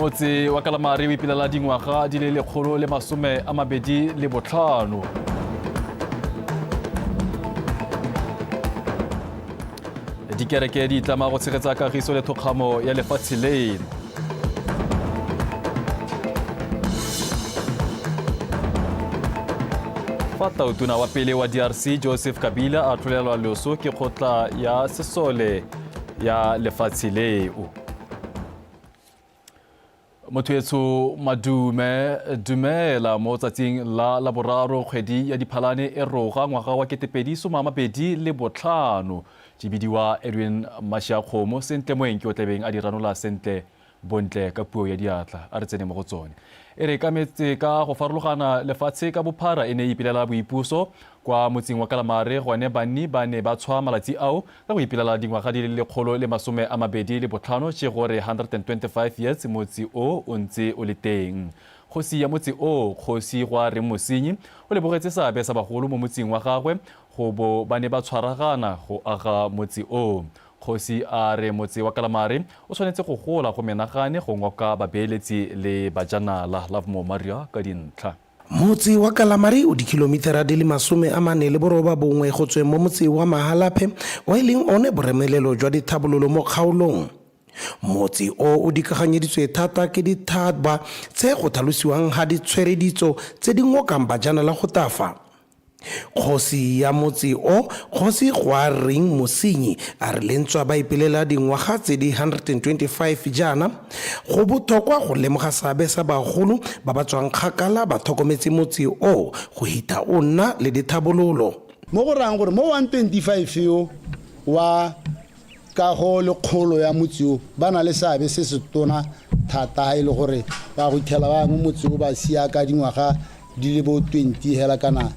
Motse wa Kalamare o ipelela dingwaga di le 125. Dikereke di itlama go tshegetsa kagiso le thokgamo ya lefatshe leno. Fa tautona wa pele wa DRC Joseph Kabila a tlolelwa loso ke kgotla ya sesole ya lefatshe leo. Motho etsho madume dumela mo tsatsing la laboraro kgwedi ya Diphalane e roga ngwaga wa 2025. Ke bidiwa Edwin Mashiakgomo sentle moeng ke o tlebeng a di ranola sentle bontle ka puo ya diatla a re tsene mo go tsone. E re ka metse ka go farologana lefatshe ka bophara e ne e ipelela boipuso kwa motseng wa Kalamare gone banni ba ne ba tshwa malatsi ao Ka go ipelela dingwaga di le 125 tše gore 125 years motse o o ntse o le teng. Kgosi ya motse o, Kgosi Goareng Mosenyi, o lebogetse seabe sa bagolo mo motseng wa gagwe go bo ba ne ba tshwaragana go aga motse o. Kgosi a re motse wa Kalamare o tshwanetse go gola go menagane go ngoka babeeletsi le bajanala. Lovemore Maria ka dintlha. Motse wa Kalamare o dikhilomithara di le 49 go tsweng mo motse wa Mahalapye o e leng one boremelelo jwa dithabololo mo kgaolong. Motse o o dikaganyeditswe thata ke dithaba tse go tlhalosiwang ha di tshwere ditso tse di ngokang bajanala go tafa. Kgosi ya motse o, Kgosi Goareng Mosenyi a re le ntswa ba ipelela dingwaga tse di 125 jaana, go bothokwa go lemoga seabe sa bagolo ba ba tswang kgakala ba tlhokometse motse o go hitha o nna le dithabololo. Mo go rayang gore mo 125 yo wa kago le kgolo ya motse o ba na le seabe se se tona thata ha e le gore ba go ithela ba mo motse o ba sia ka dingwaga di le bo 20 hela kana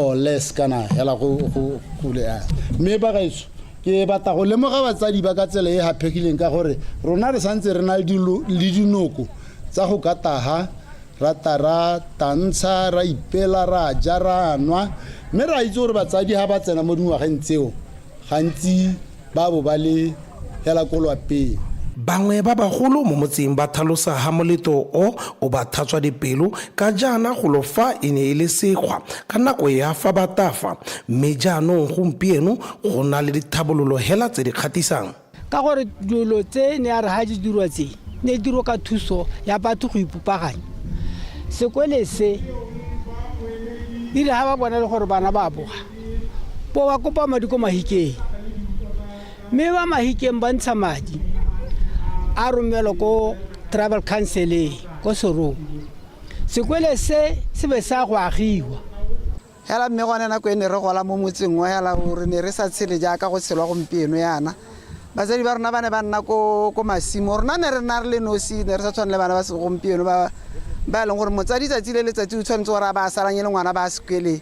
or less kana hela go go go le a mme ba gaetso ke batla go lemoga batsadi ba ka tsela e haphegileng ka gore rona re santse re na le dinoko tsa go ka taga ra ta ra tantsha ra ipela ra ja ra nwa mme ra itse gore batsadi ga ba tsena mo dingwageng tseo gantsi ba bo ba le hela ko lwapeng. Bangwe ba bagolo mo motseng ba thalosa ha moleto o o ba thatswa dipelo ka jaana golo fa e ne e le sekgwa ka nako ya fa ba tafa mme jaanong gompieno go na le dithabololo hela tse di kgatisang. Ka gore dilo tse ne ya re ha di dirwa tse ne di dirwa ka thuso ya batho go ipopaganya. Sekole se e rile ha ba bona le gore bana ba boga bo ba kopa madi ko Mahikeng mme ba Mahikeng ba ntsha madi a romelwa ko tribal councileng ko Serong. Sekwele se se be sa go agiwa. Hela mme gone nako e ne re gola mo motseng o hela o re ne re sa tshele jaaka go tshelwa gompieno yana. Batsadi ba rona ba ne ba nna ko ko masimo rona ne re nna re le nosi ne re sa tshwane le bana ba segompieno ba ba e leng gore motsadi tsatsi le letsatsi o tshwanetse gore a ba a salanye le ngwana ba a sekweleng.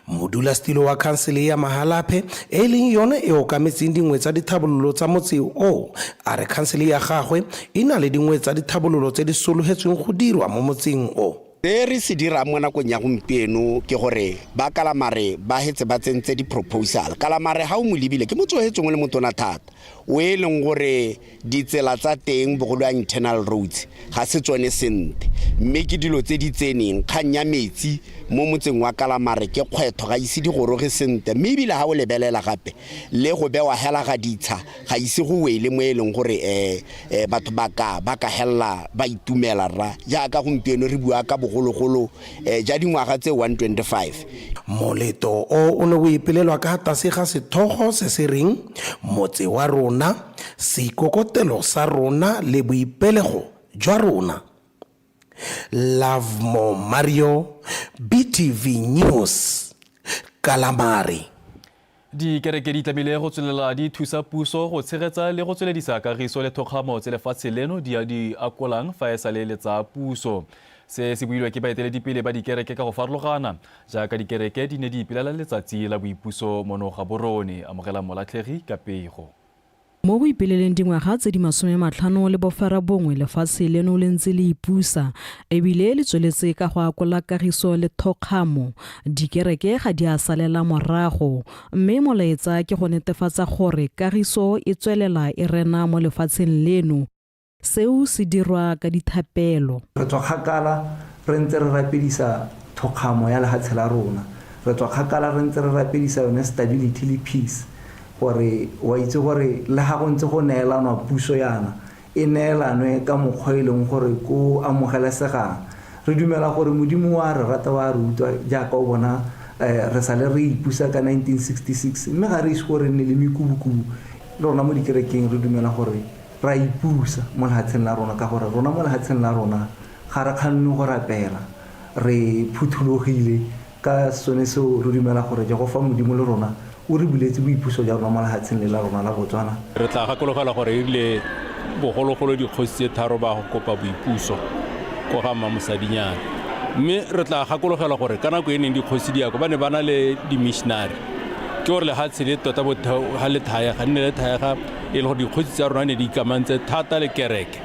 Modulasetilo wa khansele ya Mahalapye e e leng yone e okametseng dingwe tsa dithabololo tsa motse oo, a re khansele ya gagwe e na le dingwe tsa dithabololo tse di sologetsweng go dirwa mo motseng o. Se re se dirang mo nakong ya gompieno ke gore ba Kalamare ba hetse ba tsentse di-proposal. Kalamare ha o mo lebile ke motse o hetseng o le motona thata, o e leng gore Ditsela tsa teng, bogolo ya internal roads, ga se tsone sente mme ke dilo tse di tseneng. Kgang ya metsi mo motseng wa Kalamare ke kgwetho, ga ise di goroge sente mme ebile ga o lebelela gape le go bewa hela ga ditsha ga ise go wele mo e leng gore um batho ba ka ba ka helela ba itumela rra jaaka gompieno re bua ka bogologolo um ja dingwaga tse 125. Moleto o o ne o ipelelwa ka tlase ga sethogo se se reng Motse wa Rona, Seikokotelo sa Rona le Boipelego jwa Rona. Lovemore Mario, BTV News, Kalamare. Dikereke di tlamehile go tswelela di thusa puso go tshegetsa le go tsweledisa kagiso le thokgamo tse lefatshe leno di di akolang fa e sale le tsaya puso. Se se builwe ke baeteledipele ba dikereke ka go farologana jaaka dikereke di ne di ipelela letsatsi la boipuso mono Gaborone. Amogelang Molatlhegi ka pego. Mo go ipeleleng dingwaga tse di 59 lefatshe leno le ntse le ipusa e bile le tsweletse ka go akola kagiso le thokgamo, dikereke ga di a salela morago mme molaetsa ke go netefatsa gore kagiso e tswelela e rena mo lefatsheng leno. Seo se dirwa ka dithapelo. Re tswa kgakala re ntse re rapedisa thokgamo ya lehatshe la rona. Re tswa kgakala re ntse re rapedisa yone stability le peace gore wa itse gore le ga go ntse go neelanwa puso yana, e neelanwe ka mokgwa e leng gore ko amogelesegang. Re dumela gore Modimo wa re rata wa re utlwa jaaka o bona re sale re ipusa ka 1966 mme ga re ise go re nne le mekubukubu. Le rona mo dikerekeng re dumela gore re a ipusa mo lehatsheng la rona ka gore rona mo lehatsheng la rona ga re kganne go rapela, re phuthologile. Ka sone seo re dumela gore Jehofa Modimo le rona o re buletse boipuso jwa rona mo lehatsheng le la rona la Botswana. Re tla gakologelwa gore e rile bogologolo dikgosi tse tharo ba go kopa boipuso ko ga Mmamosadinyana. Mme re tla gakologelwa gore ka nako e neng dikgosi di ya ko ba ne ba na le di-missionary. Ke gore lehatshe le tota ga le thaega, nne le thaega e le gore dikgosi tsa rona ne di ikamantse thata le kereke.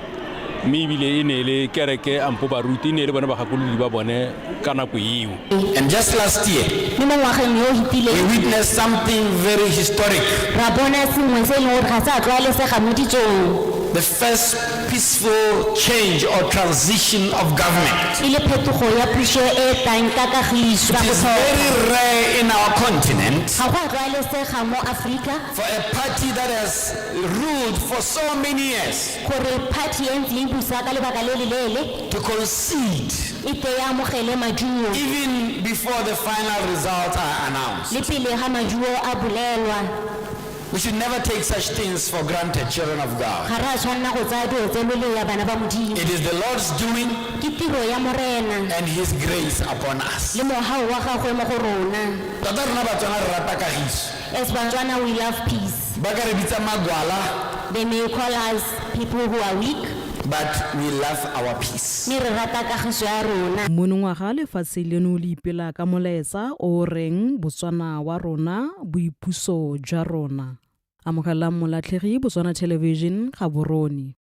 Mme ebile e ne e le kereke ampo baruti e ne e le bone bagakolodi ba bone ka nako eo. And just last year, Mme mo ngwageng yo o fetileng, we witnessed something very historic. ra bona sengwe se e leng gore ga se a tlwaelesega mo ditsong. The first peaceful change or transition of government. E le phetogo ya puso e e tlang ka kagiso. It is very rare in our continent Ga go a tlwaelesega mo Aforika for a party that has ruled for so many years gore party e ntse e busa ka lebaka le le leele to concede e te e amogele maduo even before the final results are announced. le pele ga maduo a bolelwa. We should never take such things for granted, children of God. Ga re a tshwanela go tsaya dilo tse lolea, bana ba Modimo. It is the Lord's doing Ke tiro ya Morena and his grace upon us. le mogau wa gagwe mo go rona. Tota rona Batswana re rata kagiso. As Batswana we love peace. Ba ka re bitsa magwala. They may call us people who are weak. But we love our peace. Mme re rata kagiso ya rona. Monongwaga lefatshe leno le ipela ka molaetsa o o reng Botswana wa rona, boipuso jwa rona. Amogelang Molatlhegi, Botswana Television, Gaborone.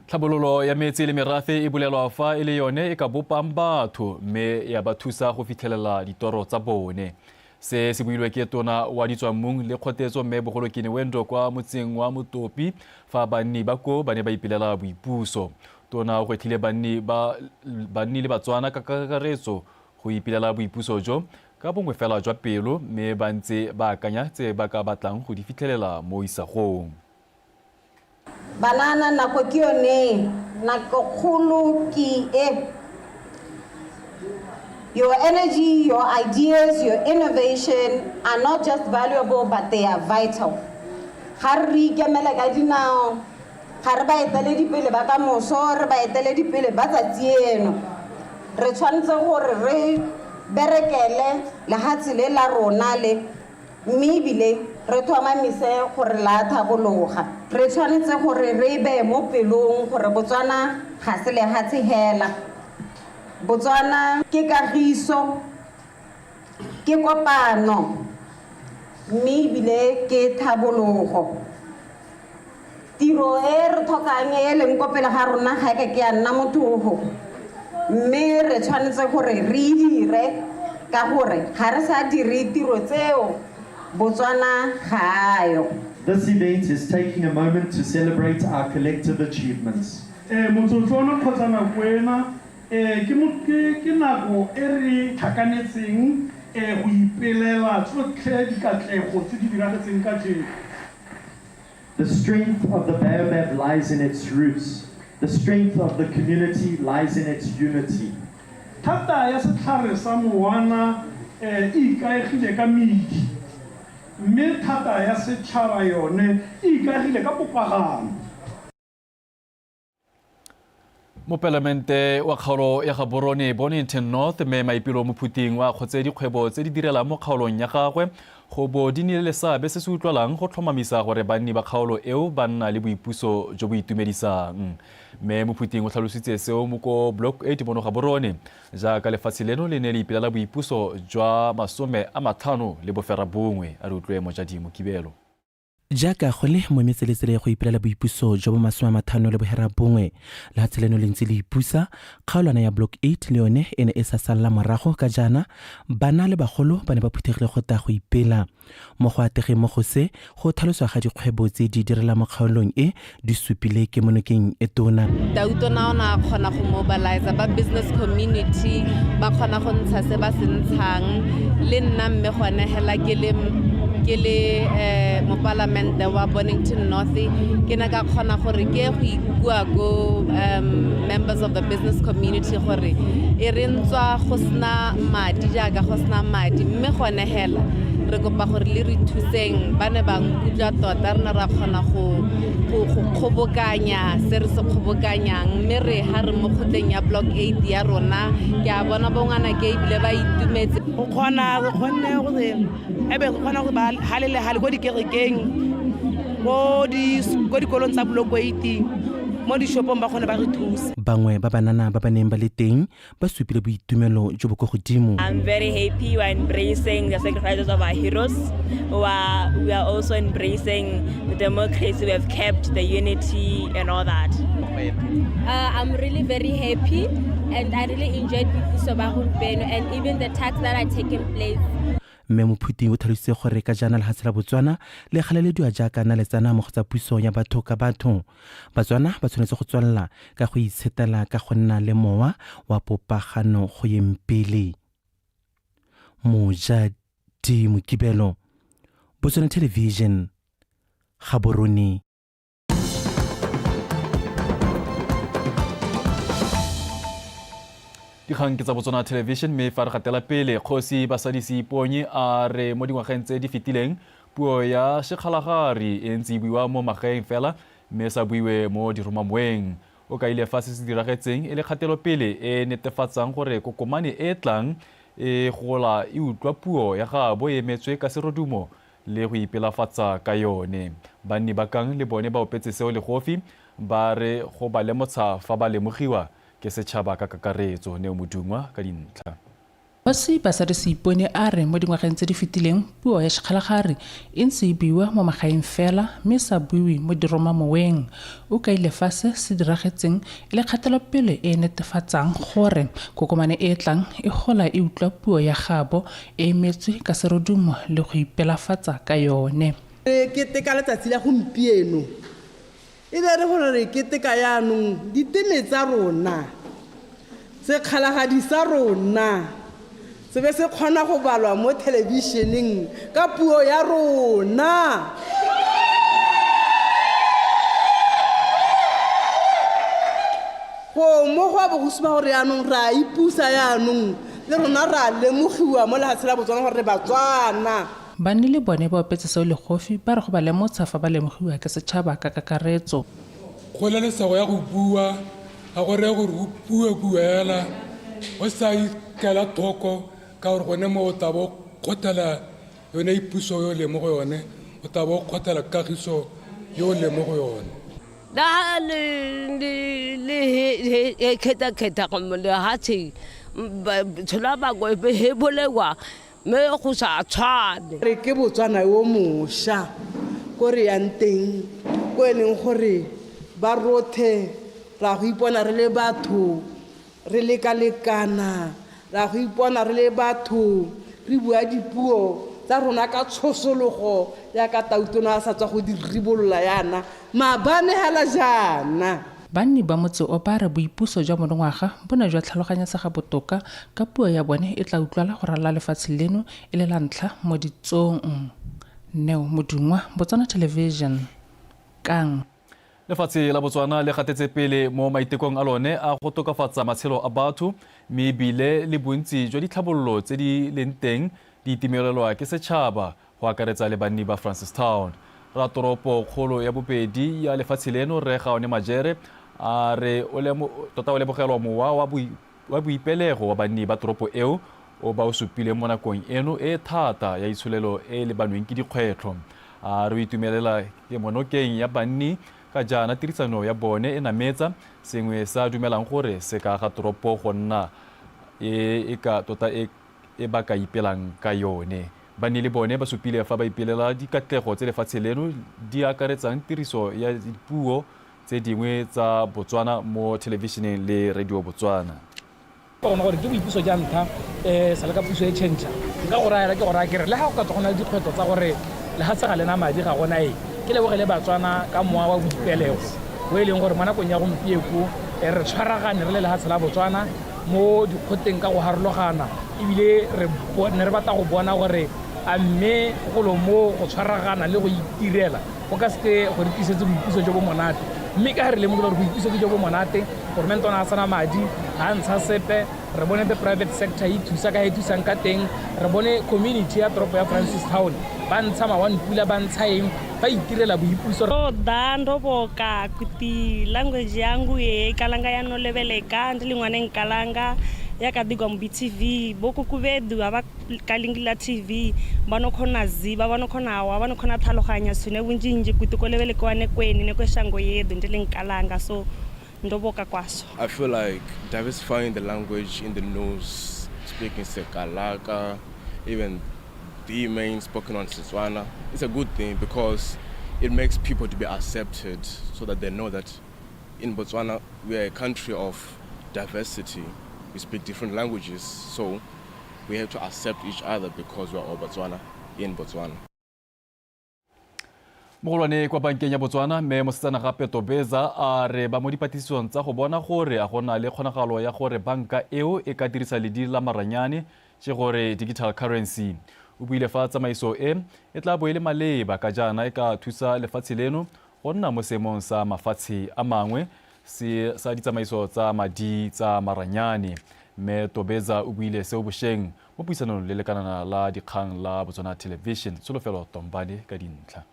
Tlhabololo ya metse le merafe e bolelwa fa e le yone e ka bopang batho mme ya ba thusa go fitlhelela ditoro tsa bone. Se se builwe ke tona wa ditswammung le kgotetso mme Bogolokene Wendo kwa motseng wa Motopi fa banni ba ko ba ne ba ipelela boipuso. Tona o gwetlhile banni ba banni le Batswana ka kakaretso go ipelela boipuso jo ka bongwe fela jwa pelo mme ba ntse ba akanya tse ba ka batlang go di fitlhelela mo isagong. Banana, nako ke yone, nako kgolo ke e. Your energy, your ideas, your innovation are not just valuable, but they are vital. Ga re ikemele ka dinao, ga re baeteledipele ba ka moso, re baeteledipele ba tsatsi eno. Re tshwanetse gore re berekele lehatshe le la rona le, mme ebile re tlhomamise gore la thabologa. Re tshwanetse gore re beye mo pelong gore Botswana ga se lehatshe hela. Botswana ke kagiso, ke kopano, mme ebile ke thabologo. Tiro e re tlhokang e leng ko pele ga rona ga e ka ke ya nna mothogo, mme re tshwanetse gore re e dire ka gore ga re sa dire tiro tseo Botswana ga ayo. This event is taking a moment to celebrate our collective achievements. Motsotso ono kgotsa nako ena ke ke nako e re tlhakanetseng go ipelela tsotlhe dikatlego tse di diragetseng kajeno. The strength of the baobab lies in its roots. The strength of the community lies in its unity. Thata ya setlhare sa mowana e ikaegile ka medi, mme thata ya setšhaba yone e ikaegile ka popagano. Mopalamente wa kgaolo ya Gaborone Bonnington North mme Maipelo Mophuting wa akgotse dikgwebo tse di direlang mo kgaolong ya gagwe go bo di nnile le seabe se se utlwalang go tlhomamisa gore banni ba kgaolo eo ba nna le boipuso jo bo itumedisang. Mme Mophuting o tlhalositse seo mo ko Block 8 mono Gaborone jaaka lefatshe leno le ne le ipelela boipuso jwa 59. A re utlwe Mojadi Mokibelo. Jaaka go le mo metseletsele go ipelela boipuso jo bo 59, lehatshe leno le ntse le ipusa, kgaolwana ya Block 8 le yone e ne e sa salla morago ka jaana bana le bagolo ba ne ba phuthegile go tla go ipela. Mo go ategeng mo go se, go tlhaloswa ga dikgwebo tse di direlang mo kgaolong e di supile kemonokeng e tona. Tautona o ne a kgona go mobilize ba business community, ba kgona go ntsha se ba se ntshang. Le nna mme gone hela ke le ke le eh, mopalamente wa Bonnington North, ke ne ka kgona gore ke go ikua ko um, members of the business community gore e re ntswa go sena madi jaaka go sena madi, mme gone hela re kopa gore le re thuseng. Ba ne ba nkutlwa tota, re ne ra kgona go kgobokanya se re se kgobokanyang, mme re ha re mo kgotleng ya Block 8 ya rona. Ke a bona bongwana ke ebile ba itumetse. Go kgona re kgonne gore ebe re kgona gore ba hale le hale ko dikerekeng, ko dikolong tsa Block 8, mo dishopong, ba kgone ba re thusa. Bangwe ba banana ba ba neng ba le teng ba supile boitumelo jo bo kwa godimo. I'm very happy we are embracing the sacrifices of our heroes. We are also embracing the democracy. We have kept the unity and all that. I'm really very happy and I really enjoyed Boipuso ba gompieno and even the tasks that are taking place. Mme Mophuting o tlhalositse gore ka jaana lehatshe la Botswana le galalediwa jaaka naletsana mo go tsa puso ya batho ka batho, Batswana ba tshwanetse go tswelela ka go itshetela ka go nna le mowa wa popagano go yeng pele. Mojadi Mokibelo, Botswana Television, Gaborone. Dikgang ke tsa Botswana Television, mme fa re gatela pele, Kgosi Basadi Seiponye a re mo dingwageng tse di fetileng puo ya Sekgalagari e ntse e buiwa mo magaeng fela, mme sa buiwe mo diromamoeng. O kaile fa se se diragetseng e le kgatelopele e netefatsang gore kokomane e tlang e gola e utlwa puo ya gaabo e emetswe ka serodumo le go ipelafatsa ka yone. Banni ba Kang le bone ba opetse seo legofi, ba re go ba lemotsha fa ba lemogiwa ke setšhaba ka kakaretso. Neo Modungwa ka dintlha. Kgosi Basadi Seipone a re mo dingwageng tse di fetileng puo ya Sekgalagari e ntse e buiwa mo magaeng fela, mme sa buiwe mo diromamoweng. O kaile fa se se diragetseng e le kgatelopele e e netefatsang gore kokomane e e tlang e gola e utlwa puo ya gaabo e emetswe ka serodumo le go ipelafatsa ka yone. Re keteka letsatsi la gompieno, e be re gore re keteka yaanong diteme tsa rona, Sekgalagadi sa rona se be se kgona go balwa mo thelebišeneng ka puo ya rona. Go mo go a bo go supa gore yaanong re a ipusa, yaanong le rona re a lemogiwa mo lehatshe la Botswana gore re Batswana. Banni le bone ba opetse seo legofi, ba re go ba lemotsha fa ba lemogiwa ke setšhaba ka kakaretso. Kgololesego ya go bua ga go reye gore o bue puo hela o sa ikela thoko, ka gore gone mo o tla bo kgothela yone ipuso yo o leng mo go yone, o tla bo kgothela kagiso yo o leng mo go yone. La le le le khetha khetha go lehatshe tshola bangwe be he bolewa mme go sa tshwane. Re ke Botswana yo mošwa ko re yang teng, ko e leng gore ba rothe ra go ipona re le batho re lekalekana, ra go ipona re le batho re bua dipuo tsa rona ka tshosologo yaka Tautona a sa tswa go di ribolola yana maabane hela jaana. Banni ba motse o ba re boipuso jwa monongwaga bo ne jwa tlhaloganyesega botoka ka puo ya bone e tla utlwala go ralala lefatshe leno e le la ntlha mo ditsong. Neo Modungwa, Botswana Television, Kang. Lefatshe la Botswana le gatetse pele mo maitekong a lone a go tokafatsa matshelo a batho, mme ebile le bontsi jwa ditlhabololo tse di leng teng di itumelelwa ke setšhaba, go akaretsa le banni ba Francistown. Ratoropo kgolo ya bobedi ya lefatshe leno, Rre Gaone Majere, a re tota o lebogelwa mowa wa boipelego wa banni ba toropo eo o ba o supileng mo nakong eno e thata ya itsholelo e e lebanweng ke dikgwetlho. A re o itumelela kemonokeng ya banni ka jaana tirisano ya bone e nametsa, sengwe sa dumelang gore se ka ga toropo go nna e e ka tota e e ba ka ipelang ka yone. Banni le bone ba supile fa ba ipelela dikatlego tse lefatshe leno di akaretsang tiriso ya dipuo tse dingwe tsa Botswana mo thelebišeneng le Radio Botswana. Ka gona gore ke boipuso ja ntlha um sale ka puso e change nka go raya ke go raya kere le ga go ka tswa go na le dikgwetlho tsa gore lefatshe ga lena madi ga gona eng ke lebogele Batswana ka mowa wa boipelego o e leng gore mo nakong ya gompieko re tshwaragane re le lefatshe la Botswana mo dikgoteng ka go harologana ebile re ne re batla go bona gore a mme golo mo go tshwaragana le go itirela go ka seke go re tlisetse boipuso jo bo monate mme ka re lemogile gore boipuso ke jo bo monate goromente o ne a sena madi ga a ntsha sepe re bone the private sector e thusa ka e thusang ka teng re bone community ya toropo ya Francistown ba ntsha mawane pula ba ntsha eng ba itirela boipuso da ndoboka kuti language yangu ye kalanga yanolebeleka ndili ngwane nkalanga yakadigwa mu BTV bokuku bedu aba kalingila TV banokhona ziba banokhona awa banokhona tlhaloganya sune bunjinji kuti kolebelekewane kweni nekweshango yedu ndili nkalanga so ndoboka kwaso. I feel like diversifying the language in the news, speaking Sekalaka, even the main spoken on Setswana, it's a good thing because it makes people to be accepted so that they know that in Botswana we are a country of diversity. We speak different languages, so we have to accept each other because we are all Botswana in Botswana. Mogolwane kwa bankeng ya Botswana mme mosetsana gape Tobeza a re ba mo dipatlisisong tsa go bona gore a gona le kgonagalo ya gore banka eo e ka dirisa ledi la maranyane ke gore digital currency. O buile fa tsamaiso e e tla bo e le maleba ka jaana e ka thusa lefatshe leno go nna mo seemong sa mafatshe a mangwe se sa ditsamaiso tsa madi tsa maranyane. Mme Tobeza o buile seo bosheng mo puisanong le lekalana la dikgang la Botswana Television. Tsholofelo Tombane ka dintlha.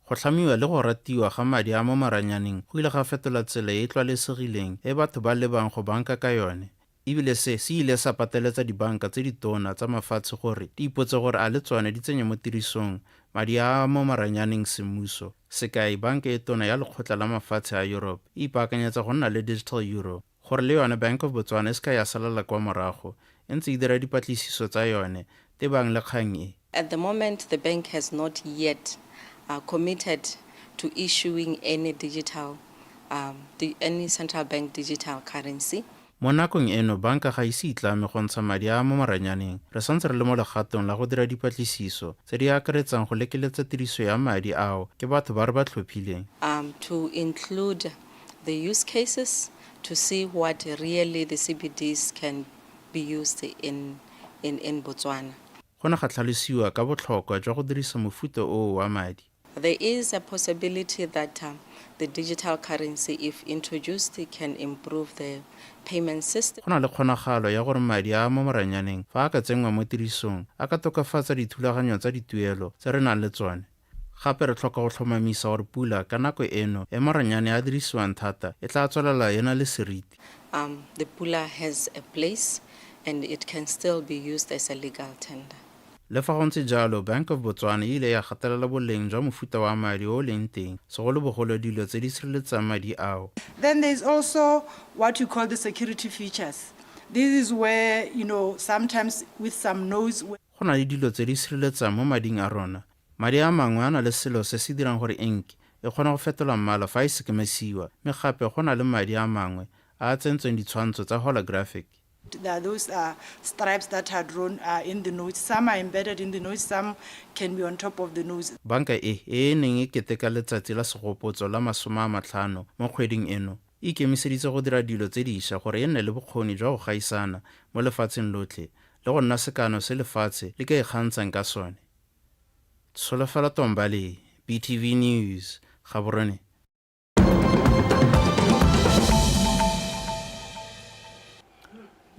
Go tlhamiwa le go ratiwa ga madi a mo maranyaneng go ile ga fetola tsela e e tlwaelesegileng e batho ba lebang go banka ka yone ebile se se ile sa pateletsa dibanka tse ditona tsa mafatshe gore di ipotse gore a le tsone di tsenye mo tirisong madi a mo maranyaneng semmuso. Sekai, banka e tona ya lekgotla la mafatshe a Europe e ipaakanyetsa go nna le digital euro gore le yone Bank of Botswana e se ka ya salela kwa morago e ntse e dira dipatlisiso tsa yone tebang le kgang e. At the moment the bank has not yet committed to issuing any digital um, any central bank digital currency. Mo nakong eno banka ga ise itlame go ntsha madi a mo maranyaneng. Re santse re le mo legatong la go dira dipatlisiso tse di akaretsang go lekeletsa tiriso ya madi ao ke batho ba re ba tlhophileng. Um, to include the use cases to see what really the CBDs can be used in, in, in Botswana. Go ne ga tlhalosiwa ka botlhokwa jwa go dirisa mofuta oo wa madi. There is a possibility that uh, the digital currency, if introduced, can improve the payment system. Go na le kgonagalo ya gore madi a mo maranyaneng fa a ka tsenngwa mo tirisong a ka tokafatsa dithulaganyo tsa dituelo tse re nang le tsone. Gape re tlhoka go tlhomamisa gore pula ka nako eno e maranyane a dirisiwang thata e tla tswelela e na le seriti. Um, the pula has a place and it can still be used as a legal tender. Le fa go ntse jalo, Bank of Botswana e ile ya gatelela boleng jwa mofuta wa madi o o leng teng, segolobogolo dilo tse di sireletsang madi ao. Then there's also what you call the security features. This is where, you know, sometimes with some notes. Go na le dilo tse di sireletsang mo mading a rona. Madi a mangwe a na le selo se se dirang gore enke e kgone go fetola mmala fa e sekemesiwa, mme gape go na le madi a mangwe a a tsentsweng ditshwantsho tsa holographic. There are those uh, stripes that are drawn uh, in the notes. Some are embedded in the notes, some can be on top of the notes. Banka e, e e neng e keteka letsatsi la segopotso la 50 mo kgweding eno, e ikemiseditse go dira dilo tse dišwa gore e nne le bokgoni jwa go gaisana mo lefatsheng lotlhe le go nna sekano se lefatshe le ka ikgantshang ka sone. Tsholofelo Tombale, BTV News, Gaborone.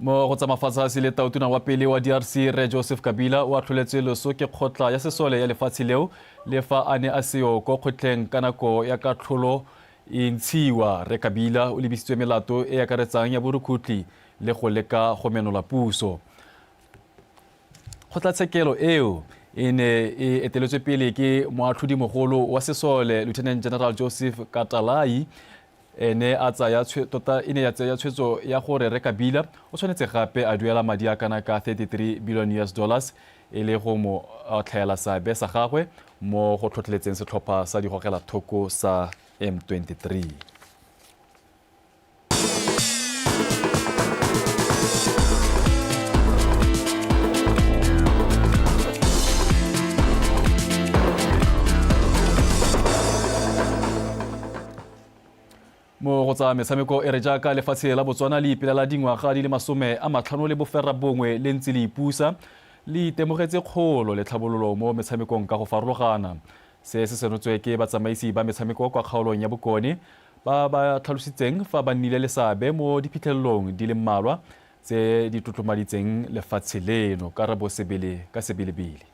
Mo go tsa mafatshe a sele, tautona wa pele wa DRC Rre Joseph Kabila o atlholetswe loso ke kgotla ya sesole ya lefatshe leo le fa a ne a seyo ko kgotleng ka nako ya katlholo e ntshiwa. Rre Kabila o lebisitswe melato e akaretsang ya borukhutlhi le go leka go menola puso. Kgotlatshekelo eo e ne e eteletswe pele ke moatlhodimogolo wa sesole Lieutenant General Joseph Katalai. Ene a tsaya tota e ne ya tsaya tshwetso ya gore Rre Kabila o tshwanetse gape a duela madi a kana ka 33 billion US dollars e le go mo otlhaela seabe sa gagwe mo go tlhotlheletseng setlhopha sa digogelathoko sa M23. Mo go tsa metshameko e re jaaka lefatshe la Botswana le ipelela dingwaga di le 59 le ntse le ipusa, le itemogetse kgolo le tlhabololo mo metshamekong ka go farologana. Se se senotswe ke batsamaisi ba metshameko kwa kgaolong ya Bokone ba ba tlhalositseng fa ba nnile le seabe mo diphitlhelelong di le mmalwa tse di tlotlomaditseng lefatshe leno. Karabo Sebele ka sebelebele.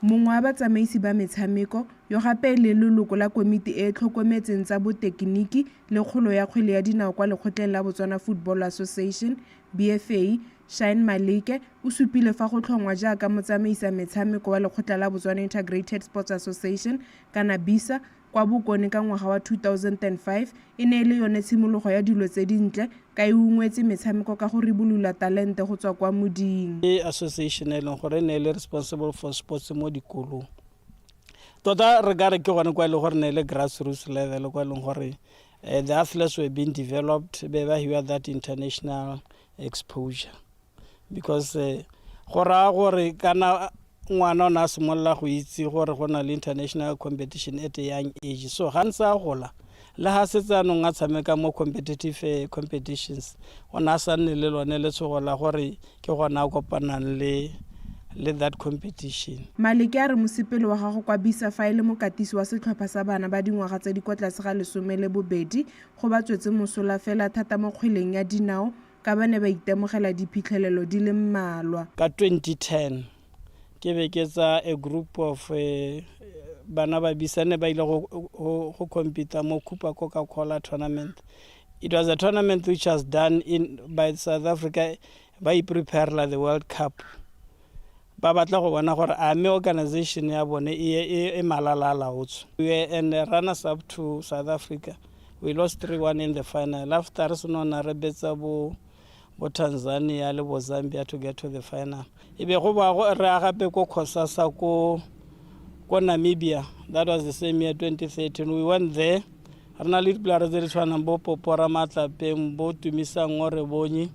Mongwe wa batsamaisi ba metshameko, yo gape e leng leloko la komiti e e tlhokometseng tsa botekeniki le kgolo ya kgwele ya dinao kwa lekgotleng la Botswana Football Association, BFA, Shine Maleke, o supile fa go tlhongwa jaaka motsamaisa metshameko wa lekgotla la Botswana Integrated Sports Association kana BISA kwa Bokone ka ngwaga wa 2005 e ne e le yone tshimologo ya dilo tse dintle ka e ungwetse metshameko ka go ribolola talente go tswa kwa moding. Ke association e leng gore e ne e le responsible for sports mo dikolong. Tota re ka re ke gone kwa e leng gore ne e le grassroots level kwa e leng gore the athletes were being developed be ba hiwa that international exposure. Because go raya gore kana ngwana o ne a simolola go itse gore go na le international competition at a young age. So ga ntse a gola le ga setse anong a tshameka mo competitive competitions, o ne a sa nne le lone letshogo la gore ke gone a kopanang le le that competition. Maleke a re mosepele wa gago kwa Bisa fa e le mokatisi wa setlhopha sa bana ba dingwaga tse di kwa tlase ga 12 go ba tswetse mosola fela thata mo kgweleng ya dinao ka ba ne ba itemogela diphitlhelelo di le mmalwa. Ka 2010 ke be ke tsa a group of bana ba Bisa ne ba ile go compete mo Cooper Coca-Cola tournament. It was a tournament which was done in by South Africa ba ipreparela the World Cup. Ba batla go bona gore a mme organization ya bone e malala a laotswe. We were and runners up to South Africa. We lost 3-1 in the final. After re seno na re betsa bo bo Tanzania le bo Zambia to get to the final. E be go ba go re agape ko Khosasa ko ko Namibia. That was the same year 2013. We went there. Re na le dipolara tse di tshwanang bo Popora Matlapeng, bo Tumisang Orebonye.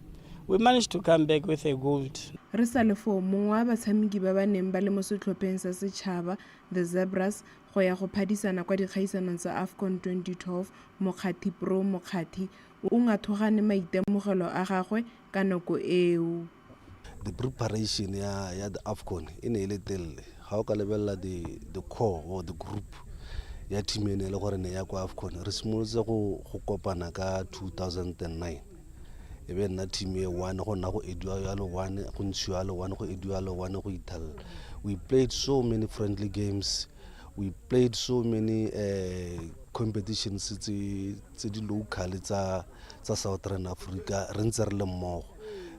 We managed to come back with a gold. Re sa le foo, mongwe wa batshameki ba ba neng ba le mo setlhopheng sa setšhaba, The Zebras, go ya go phadisana kwa dikgaisanong tsa Afcon 2012, Mokgathi Pro Mokgathi, o ngathogane maitemogelo a gagwe ka nako eo. The preparation ya ya the Afcon e ne e le telele. Ga o ka lebelela the the core or the group ya team e ne e le gore ne ya kwa Afcon, re simolotse go go kopana ka 2009. E be nna team e one, go nna go ediwa yalo one, go ntshiwa yalo one, go ediwa yalo one, go ithalela. We played so many friendly games, we played so many competitions tse tse di local tsa tsa Southern Africa re ntse re le mmogo.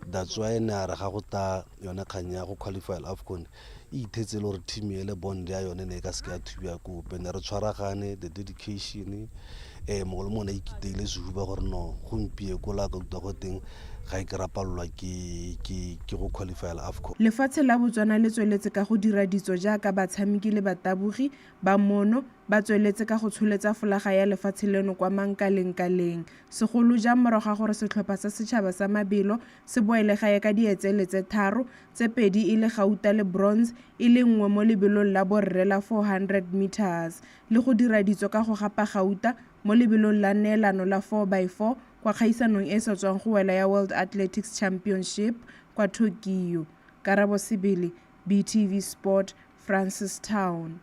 That's why ne a re ga go ta yone kgang ya go qualify Afcon e ithetse le gore team ele bond ya yone ne e ka seke ya thubiwa ko ope. Ne re tshwaragane, the dedication, mongwe le mongwe a ikiteile sehuba gore no gompieko la ka utlwa go teng ga e ke ra palelwa ke ke ke go qualify Afcon. Lefatshe la Botswana le tsweletse ka go dira ditso jaaka batshameki le batabogi ba mono ba tsweletse ka go tsholetsa folaga ya lefatshe leno kwa mankalengkaleng, segolo jang morago ga gore setlhopha sa setšhaba sa mabelo se boele gae ka dietsele tse tharo, tse pedi e le gauta le bronze e le nngwe mo lebelong la borre la 400 meters, le go dira ditso ka go gapa gauta mo lebelong la neelano la 4x4 kwa kgaisanong e sa tswang go wela ya World Athletics Championship kwa Tokyo. Karabo Sebele, BTV Sport, Francistown.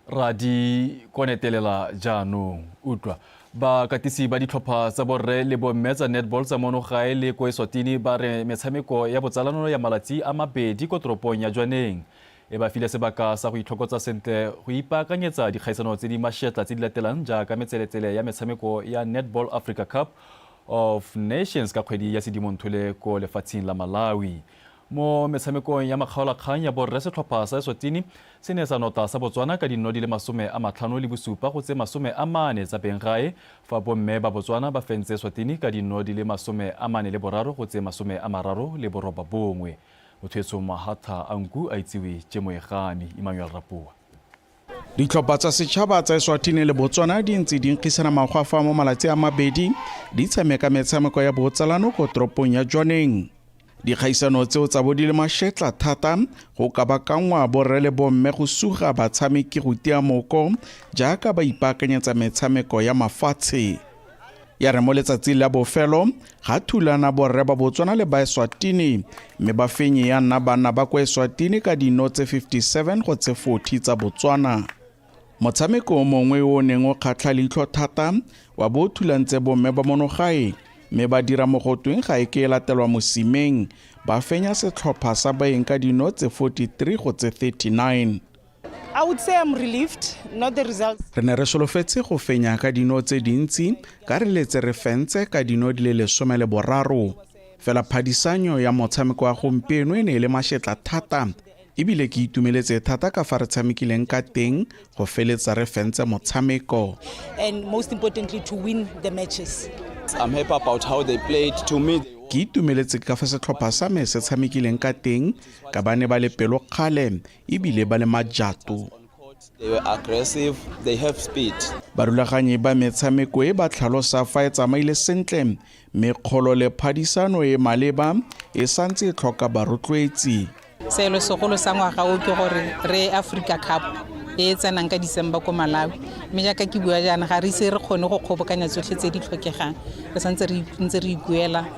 Ra di konetelela jaanong. Utlwa. Bakatisi ba ditlhopha tsa borre le bomme tsa netball tsa mono gae le ko Eswatini ba re metshameko ya botsalano ya malatsi a mabedi ko toropong ya Jwaneng e ba file sebaka sa go itlhokotsa sentle go ipaakanyetsa dikgaisano tse di mashetla tse di latelang jaaka metseletsele ya metshameko ya Netball Africa Cup of Nations ka kgwedi ya Sedimonthole ko lefatsheng la Malawi. Mo metshamekong ya makgaolakgang ya borre setlhopha sa Eswatini se ne sa nota sa Botswana ka dinno di le 57 go tse 40 tsa beng gae, fa bomme ba Botswana ba fentse Eswatini ka dinno di le 43 go tse 39. Motho Mahatha a nku a itsiwe tše moegami Emmanuel Rapoa. Ditlhopha tsa setšhaba tsa Eswatini le Botswana di ntse di nkgisana magwafa mo malatsi a mabedi di tshameka metshameko ya botsalano ko toropong ya Jwaneng. Dikgaisano tseo tsa bo di le mashetla thata go kabakangwa borre le bomme go suga batshameki go tia moko jaaka ba ipaakanyetsa metshameko ya mafatshe. Ya re mo letsatsing la bofelo ga thulana borre ba Botswana le ba Eswatini mme ba fenye ya nna banna ba kwa Eswatini ka dino tse 57 go tse 40 tsa Botswana. Motshameko o mongwe o neng o kgatlha leitlho thata wa bo o thulantse bomme ba monogae mme ba dira mogotweng ga e ke e latelwa mosimeng ba fenya setlhopha sa baeng ka dino tse 43 go tse 39. I would say I'm relieved, not the results. Re ne re solofetse go fenya ka dino tse dintsi ka re letse re fentse ka dino di le 13. Fela phadisanyo ya motshameko wa gompieno e ne e le mashetla thata ebile ke itumeletse thata ka fa re tshamekileng ka teng go feletsa re fentse motshameko. And most importantly to win the matches. I'm happy about how they played. To me, Ke itumeletse ka fa setlhopha sa me se tshamekileng ka teng ka ba ne ba le pelokgale ebile ba le majato. They were aggressive, they have speed. Barulaganyi ba metshameko e ba tlhalosa fa e tsamaile sentle mme kgolo le phadisano e maleba e santse e tlhoka barotloetsi. Selo segolo sa ngwaga o ke gore re Africa Cup e tsenang ka December ko Malawi, mme jaaka ke bua jaana ga re ise re kgone go kgobokanya tsotlhe tse di tlhokegang, re santse re ntse re ikuela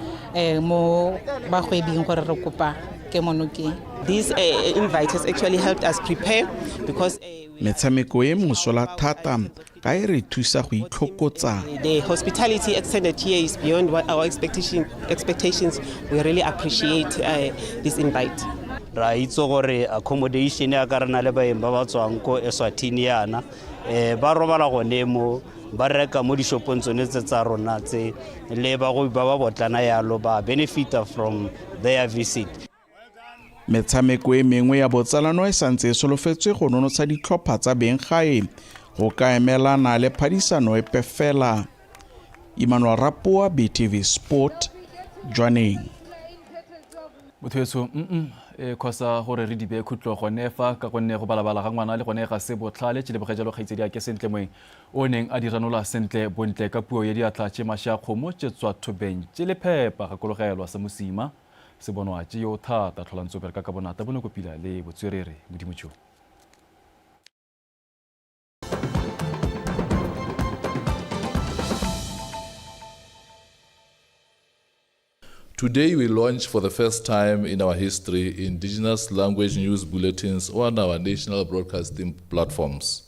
mo bagwebing gore re kopa kemonokeng. This invite has actually helped us prepare because Metshameko e mosola thata ka e re thusa go itlhokotsa. The hospitality extended here is beyond what our expectations. We really appreciate this invite. Ra itse gore accommodation ya ka rena le baeng ba ba tswang ko Eswatini yana ba robala gone mo ba reka mo dishopong tsone tse tsa rona tse le bagwebi ba ba botlana yalo ba benefita from their visit. Metshameko e mengwe ya botsalano e santse e solofetswe go nonotsha ditlhopha tsa beng gae go ka emelana le phadisano epe fela. Emmanuel Rapoa, BTV Sport, Jwaneng. Motho etsho e khosa gore re dibe khutlo gone fa ka gonne go balabala ga ngwana le gone ga se botlhale. Tše leboge jalo kgaitsedi a ke sentle moeng o neng a diranola sentle bontle ka puo ya diatla tše masha kgomo tše tswa thobeng tše lephepa gakologelwa sa mosima se bonwa tše yo thata tlholantso bereka ka bonata bonokopila le botswerere modimo tšo. Today we launch for the first time in our history indigenous language news bulletins on our national broadcasting platforms.